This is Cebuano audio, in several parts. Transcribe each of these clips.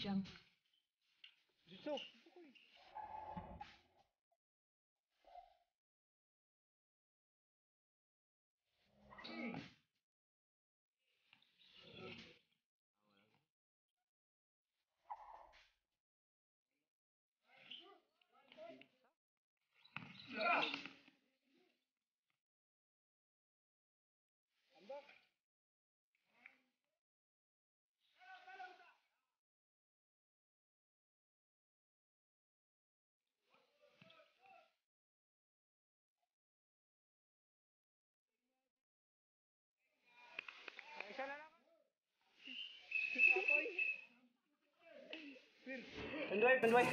Jump. Penduay, penduay.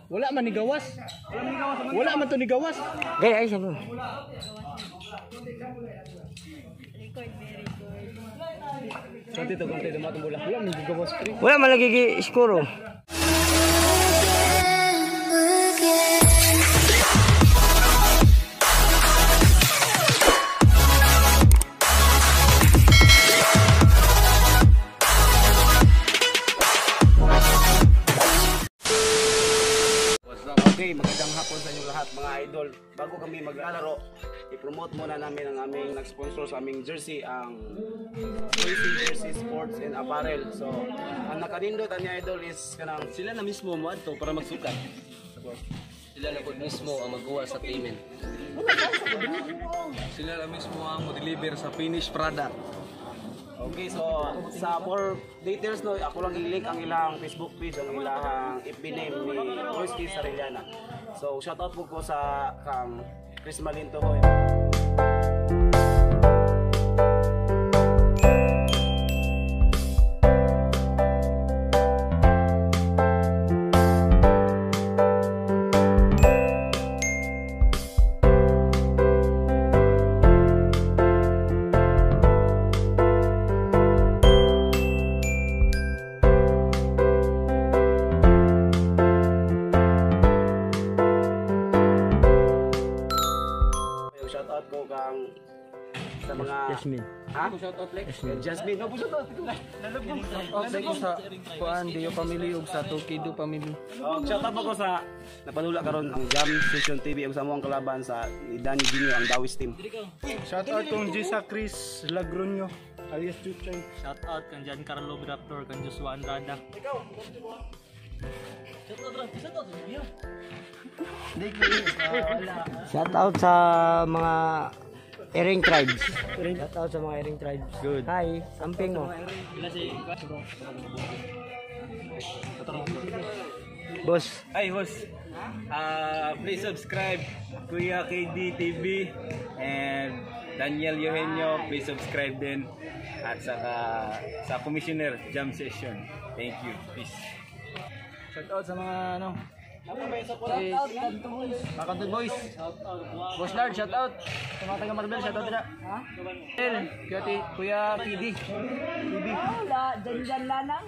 Wala man ni gawas. Wala man to ni gawas. Gaya ay sabi. Konti to, konti dumatong bola. Wala man ni gawas pre. Wala man lagi gi score. Oh. Okay, magandang hapon sa inyong lahat, mga idol. Bago kami maglalaro, i-promote muna namin ang aming nag-sponsor sa aming jersey, ang Boise Jersey Sports and Apparel. So, ang nakanindot ani idol is kanang Sila na mismo moadto para magsukat. Sila na po mismo ang magkuha sa payment. Sila na mismo ang mo-deliver sa finished product. Okay, so sa for details no, ako lang i-link ang ilang Facebook page, ang ilang FB name ni Royski Sarellana. So, shout out po ko sa kang Chris Malinto ho. Shout out ko kang sa mga Jasmine. Ha? Jasmine. No, shout out. Shout out sa Kuan Dio family ug sa Tokido family. Oh, shout out po ko sa napanula karon ang Jam Session TV ug sa among kalaban sa ni Danny Jr. ang Dawis team. Shout out kong Gisa Chris Lagronyo alias Chuchay. Shout out kang Giancarlo Raptor, kang Joshua Andrada. Shout out sa mga Ering Tribes. Shout out sa mga Ering Tribes. Good. Hi, samping mo. Boss, Ay, boss. Please subscribe Kuya KD TV and Daniel Eugenio, please subscribe din at saka sa Commissioner Jam Session. Thank you. Peace. Shout out sa mga ano. Mga Kanton Boys. Boss Lard, shout out. Sa mga taga Marbel, shout out nila. El, Kuya, Kuya KD. TV. Wala, dyan dyan lanang.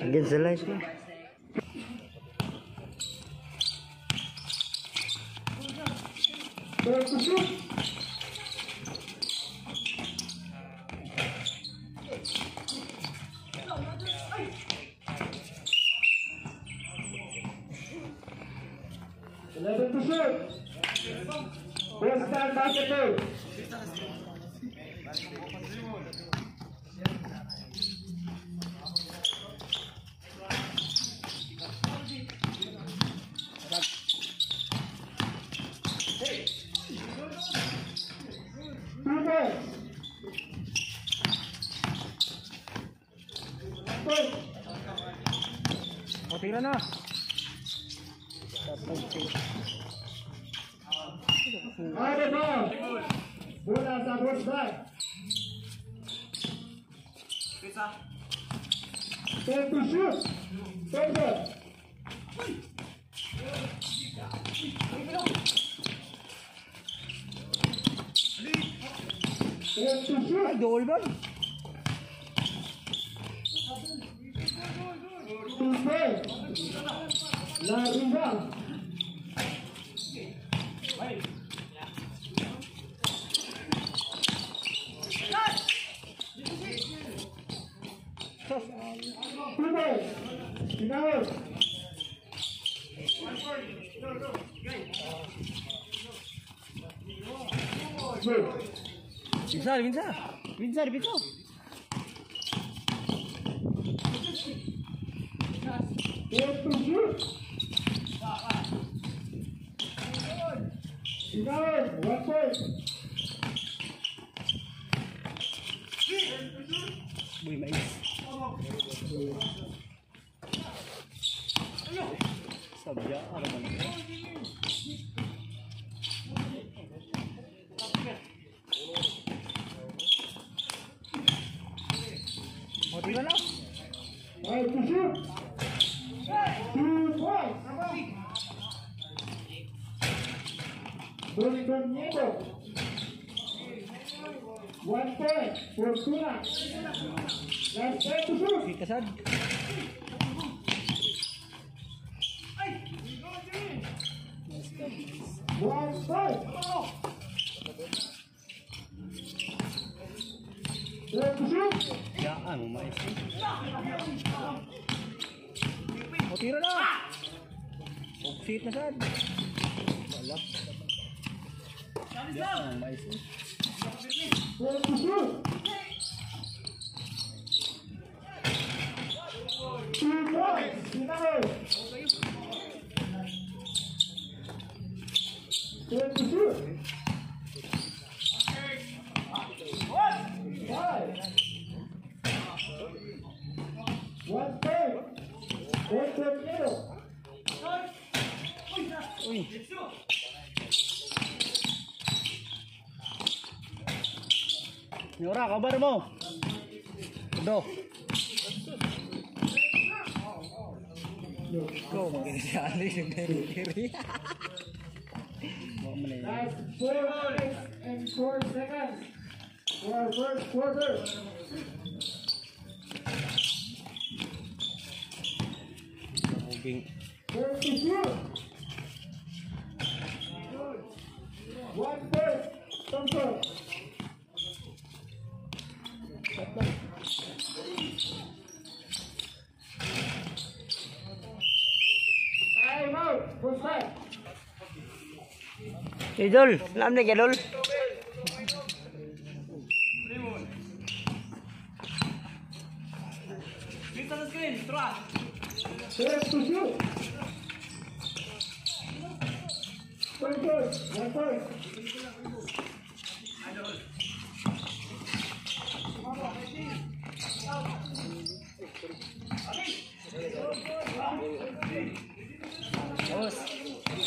Against the light na. O, tira na. Ay, dool ba? Pinsa, pinsa. Pinsa, pinsa. Uy, mais. Sabya, ano man ito? O, tira na. Kita sad. Yaan mo mais. O, tira na. Pugsit na sad. Wala. Yaan mo mais. Nyora, kabar mo? Do. Go, maganda si Alex yung kiri. Last 4 minutes and 4 seconds for our first quarter. Uging. First to shoot. 1 point. Thompson. Time out. Full side. Idol, alam ni Idol. First to shoot. 1 point. 1 point.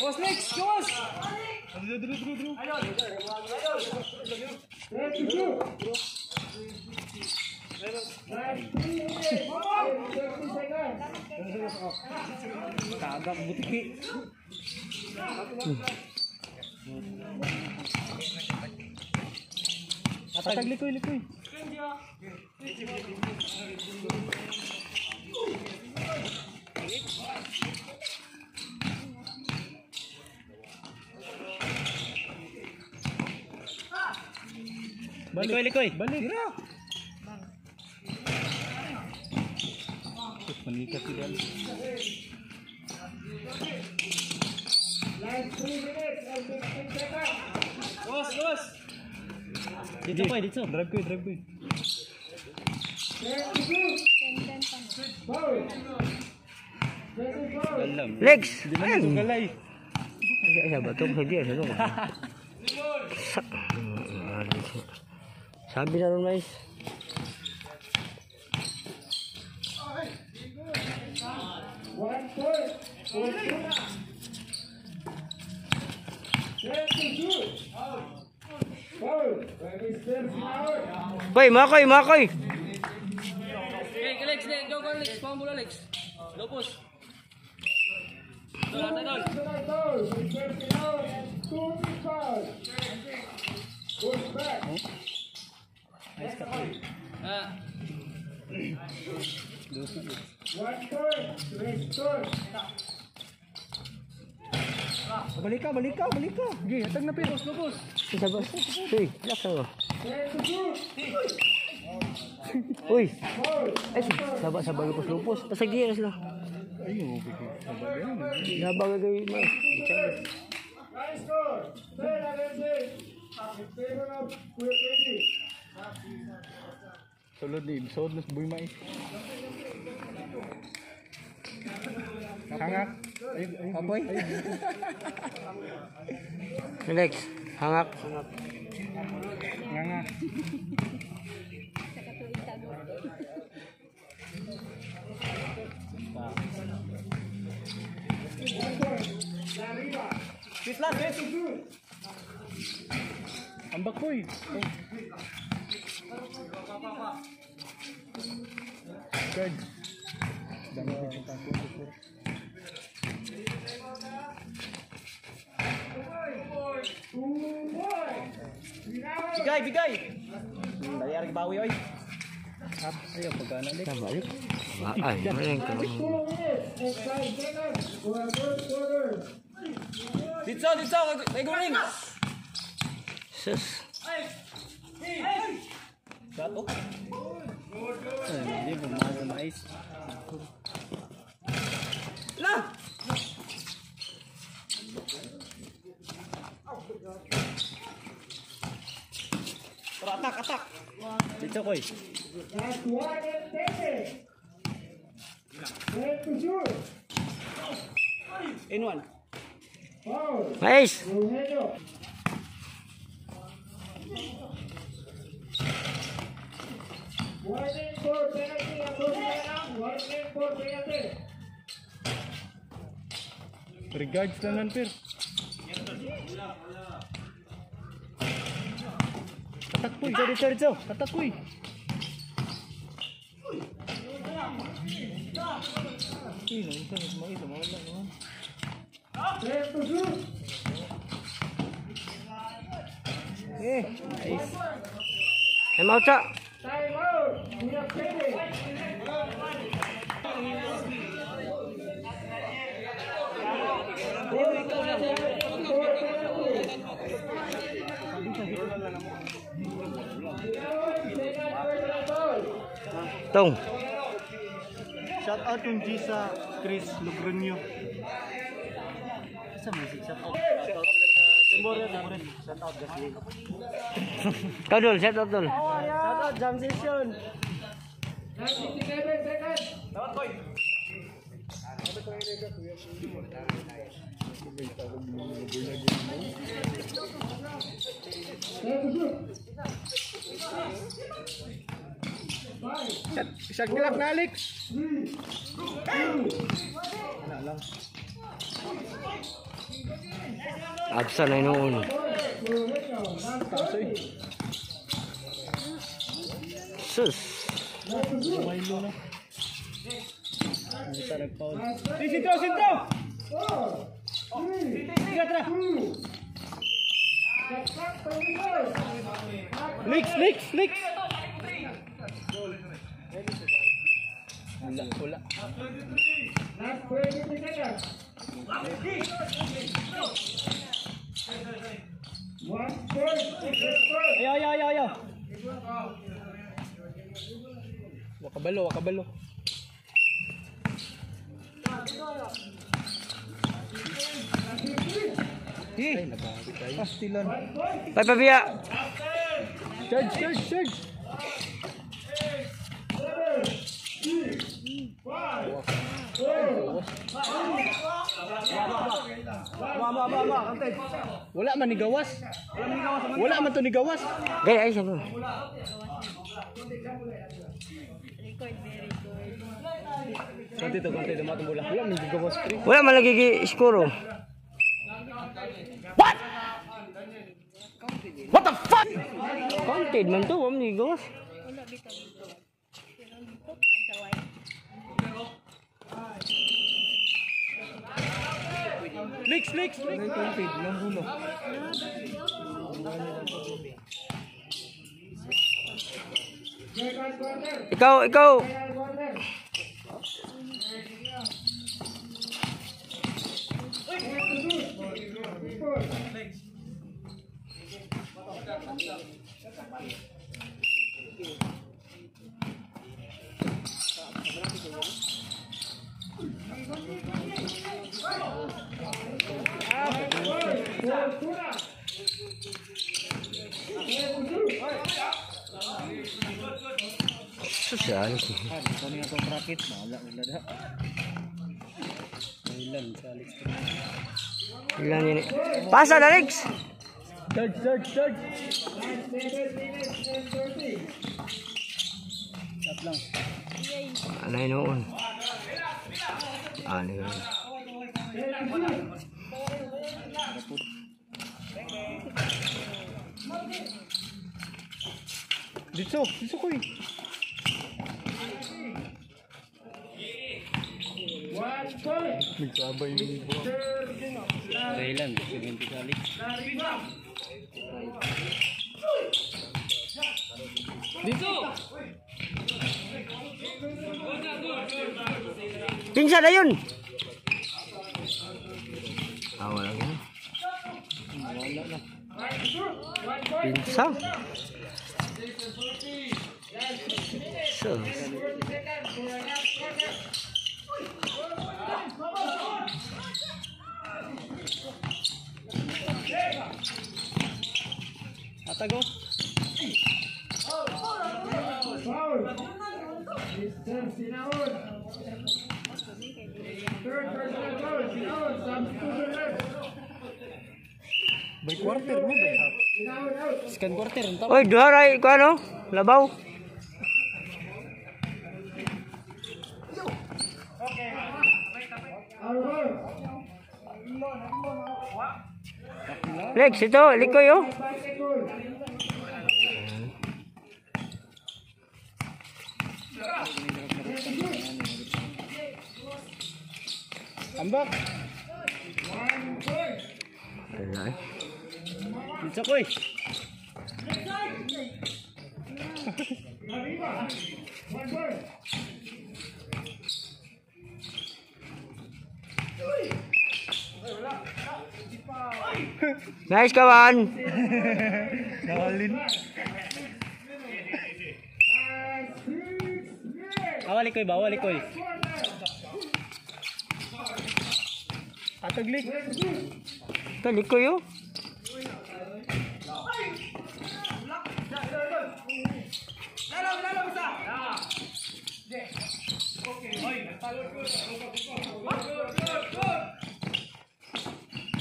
Boss Lex, gawas! First to shoot. Last 3 minutes and 30 seconds. Tagak butiki. Atag likoy likoy. Balik. Likoy likoy. Balik. Manikat sila. Last 3 minutes and 16 seconds. Gawas, gawas. Dito ko, dito. Drive ko, drive ko. 10 to shoot. Foul. Second foul. Legs. Di man ito galay. Ay, ay, ba to? Hindi, ano ko. Sabi na ron, mais. 1 point. For two. 10 to shoot. Foul by Mr. Sinaor. Koy, makoy, makoy. Okay, Alex, go, go, Alex. Pambola, Alex. Lupos. Dol, ata, dol. Personal foul. Mr. Sinaor and 2 fouls. Goes back. Ah. 1 point. Restore. Balik ka, balik ka, balik ka. Sige, atag na pero. Lupos. Isa ba? Uy, relax ako. 10 to shoot. Uy. Foul. Ay, saba, saba, lupos, lupos. Pasagir sila. Ay, Saba, gagawin mo. Nice score. 10 against 8. In favor of Kuya KD. Sulod ni Ibsod, mas buhay mais. Hangak. Kapoy. Relax. Hangak. Nga nga. Wait lang, wait. Ambak ko eh. Guard. Dami ko yung tako. 2 points. Sinaor. Bigay, bigay. Dali arang bawi oy. Ayaw, pagkana ulit. Balik. Ay, maling ka. 2 minutes and 5 seconds for our first quarter. Dito, dito, kay Guring. Sus. Gato. Ay, hindi, bumasa mais. La. Tara, attack, attack. Dito ko eh. Last 1 and 10. 10 to shoot. In one. Foul. Mais. Eugenio. Warning for penalty. Warning for penalty. Regards lang nan, per. Atak po. Dito, dito, dito. Atak ko eh. Uy, naunsa, mas mais, mawala naman. 10 to shoot. Eh, nice. Time out sa. Time out. Kuya KD. Tong. Shout out yung G sa Chris Logronyo. Sa music, shout out. Shout out Gasly. Ikaw, Dol. Shout out, Dol. Shout out Jam Session. 97 seconds. Ten to shoot. 5, Shot clock na, Alex. 3, 2, Absa na noon. Eugenio. Last 30. Sus. Milo na. Hindi ta nag-foul. Eh, sintro, sintro! 4, 3, Tira, tira. 2, Leaks, leaks, leaks. Wala, wala. Last 23 seconds. 1 point. Ayaw, ayaw, ayaw, ayaw. Wakabalo, wakabalo. Ay, nabawi tayo. Pastilan. Bye, Pabia. Charge, charge, charge. Wala man ni gawas. Wala man to ni gawas. Gaya, ay, sabi. Konti to, konti to, matong bola. Wala man ni gawas pre. Wala man lagi gi-score. Oh. What? What the fuck? Counted man to, wala man ni gawas. Wala bitaw dito. Pero dito, may saway. Leaks, leaks, leaks. Counted lang bulo. Ikaw, ikaw. Sus, alis. Ito niya itong bracket. Wala, wala na. Ilan sa Alex. Ilan yun eh. Pasa, Alex! Charge, charge, charge. Tap lang. Anay noon. Ano yun? Dito, dito ko eh. Nagsabay yung buwan. Thailand, 70 sa Alex. Dito! Kinsa na yun? Ah, wala yun. Pinsa? So, Atago. Foul. Mr. Sinaon. Third personal foul. Sinaon. Substitution left. By quarter mo, by half. Sinaon out. Second quarter, ang tama. Oy, duha ray ko ano? Labaw. Our goal. Lex, ito, likoy oh. Bicycle. Ambak. Wala eh. Dito ko eh. One point. Nice kawan. Nakalin. Awali koy ba, awali koy. Ataglik. Ito, likoy oh.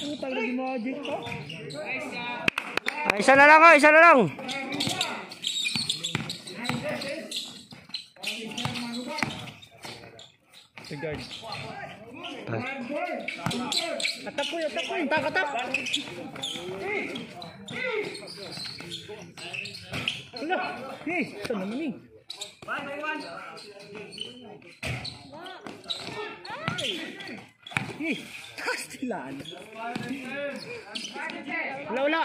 Utang lagi magic ko. Ah, isa na lang oh, isa na lang. The guard. Atak koy, atak koy. Tak, atak. Wala. Eh, ito naman eh. Eh, Kastilan. Wala, wala.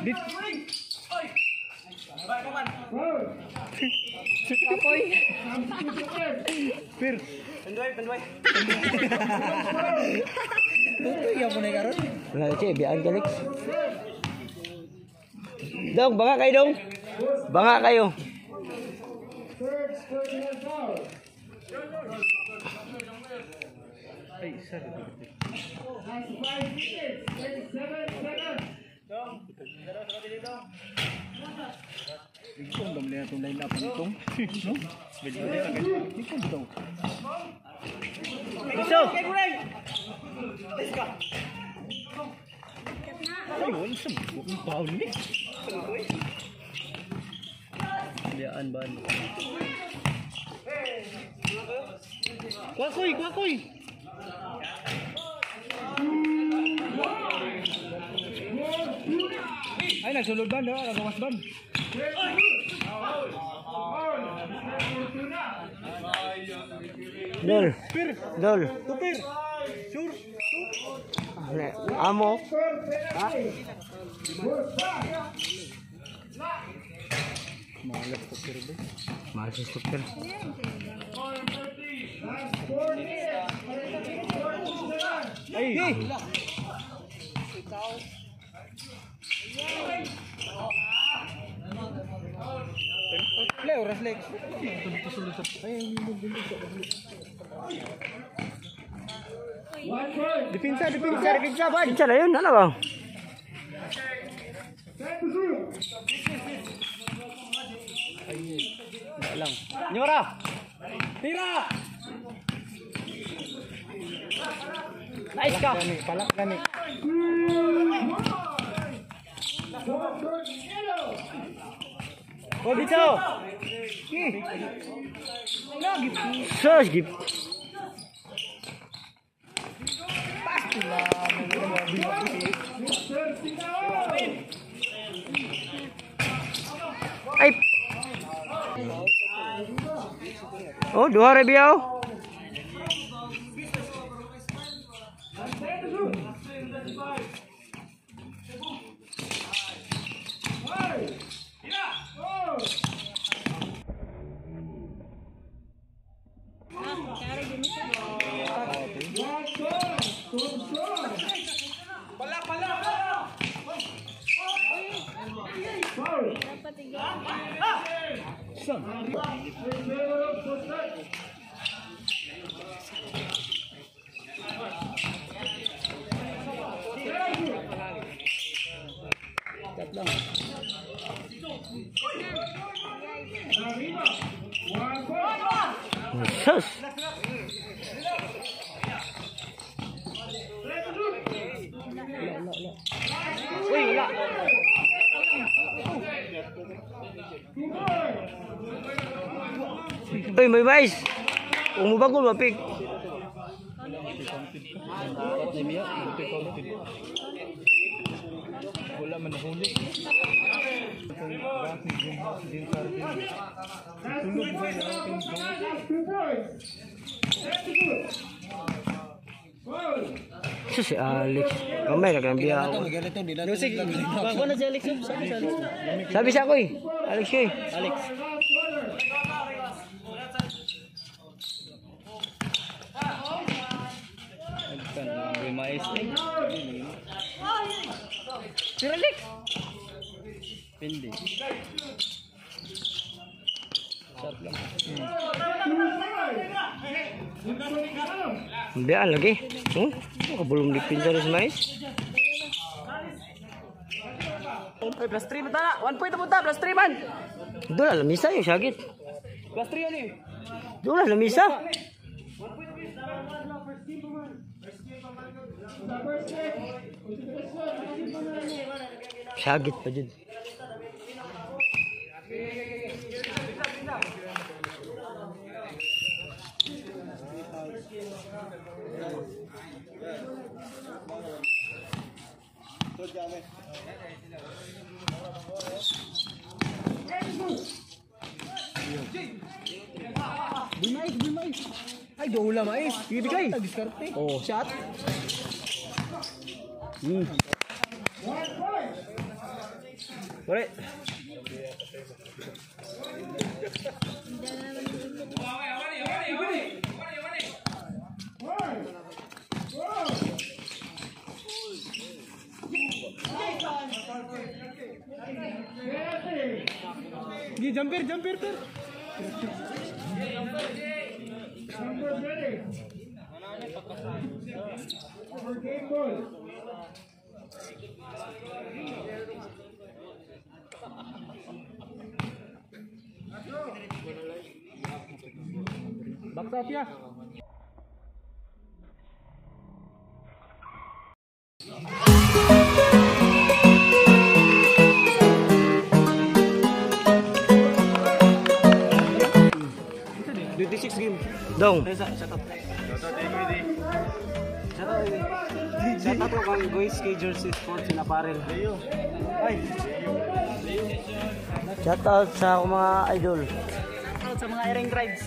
Dit. Kapoy. Pir. Panduay, panduay. Tutoy ya po na karon. Wala siya, biyaan ka, Lex. Dong, banga kayo, dong. Banga kayo. Third personal foul. Ay, sorry. Last 5 minutes, 37 seconds. Ligtong ba nila itong line up nitong? No? Ligtong daw. Iso! Ay, wala siya. Huwag foul ni. Biyaan ba? Kwakoy, kwakoy. Ay, nagsulod ba? No? Nagawas ba? Dol. Dol. Tupir. Sure. Amo. Malas tupir ba? Mahal si Stupir. Last 4 minutes, 42 seconds. Ay! Leo, reflex. 1 point. Depensa, depensa. Depensa ba? Depensa na yun. Ano ba? 10 to shoot. Wala lang. Nyora! Tira! Nice ka! Gani, palak gani. Oh, dito! Eh. Lagi. Sus, gip. Ay! Oh, duha ra biyaw. Sus! Uy, wala. Uy, may mais! Umubagol, mapik. Wala man nahuli. Sus, si Alex. Kamay na kang biyaw. Sige, bago na si Alex. Sabi si Alex. Sabi sa ako eh. Alex eh. Alex. May mais eh. Sir Alex! Pindi. Shot lang. Biyaan lagi. Kabulong di pinsa sa mais. Oy, plus 3 man na. 1 point na punta, plus 3 man. Doon na, lamisa yung sakit. Plus 3 yan eh. Doon na, lamisa. Sagit pa dyan. Bimais, bimais. Ay, doula mais. Ibigay. Diskarte. Oh, shot. Wala. Gi, jumper, jumper, per. Back up ya. 26 game. Dong. Shout out. Shout out ko kang Goys K Jersey Sports and Apparel. Shout out sa akong mga idol. Shout out sa mga Ereng Tribes.